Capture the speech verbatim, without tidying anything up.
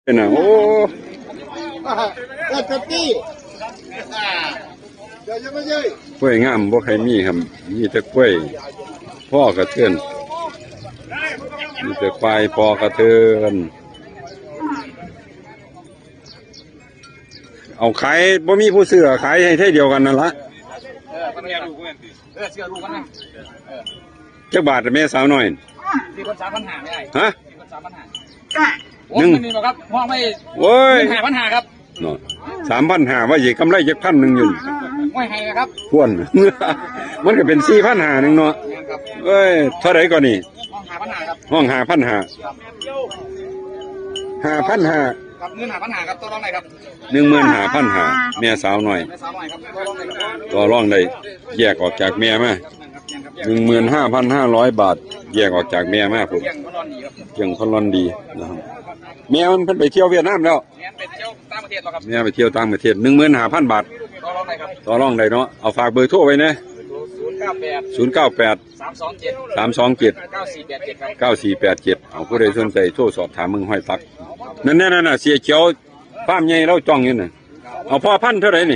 เป็นน่ะ โอ้ เออเต็มที่ เดี๋ยวยังไม่เย้ย กล้วยงามบ่ใครมีครับ มีแต่กล้วยพ่อกระเทือน มีแต่ควายพ่อกระเทือน เอาขายบ่มีผู้ซื้อ ขายให้เท่าเดียวกันนั่นละ เออมันเรียนรู้กันสิ เออเชื่อรู้กันนะ จักบาทแม่สาวน้อย สี่พันสามพันห้าไม่ได้ ฮะ สี่พันสามพันห้า หนึ่ง หนึ่งครับห้องไม่ โอ้ย ห้าพันห้าครับ เนาะ สามพันห้า ว่าสิกำไรจักพันหนึ่งอยู่ ไม่ให้นะครับ ควร มันก็เป็นสี่พันห้าหนึ่งเนาะ แม่นครับ เอ้ย เท่าไหร่ก่อนนี่ ห้องห้าพันห้าครับ ห้องห้าพันห้า ห้าพันห้า ครับ เงินห้าพันห้าครับ ต่อรองได้ครับ หนึ่งหมื่นห้าพันห้า แม่สาวน้อย แม่สาวน้อยครับ ต่อรองได้ครับ ต่อรองได้ แยกออกจากแม่มา แม่นครับ แม่นครับ หนึ่งหมื่นห้าพันห้าร้อยบาท แยกออกจากแม่มาพุ้น เลี้ยงเขานอนดีครับ เลี้ยงเขานอนดีนะครับ แม่มันเพิ่นไปเที่ยวเวียดนามแล้ว แม่นไปเที่ยวต่างประเทศแล้วครับ แม่ไปเที่ยวต่างประเทศ หนึ่งหมื่นห้าพันบาท ต่อรองได้ครับ ต่อรองได้เนาะ เอาฝากเบอร์โทรไว้นะ ศูนย์เก้าแปด ศูนย์เก้าแปด สามสองเจ็ด สามสองเจ็ด เก้าสี่แปดเจ็ดครับ เก้าสี่แปดเจ็ด เอาผู้ใดสนใจโทรสอบถามเบิ่งห้อยตัก นั่นแน่นั่นน่ะ เสียเขียวฟาร์มใหญ่เราจ้องอยู่น่ะ เอาพ่อพันธุ์เท่าไหร่นี่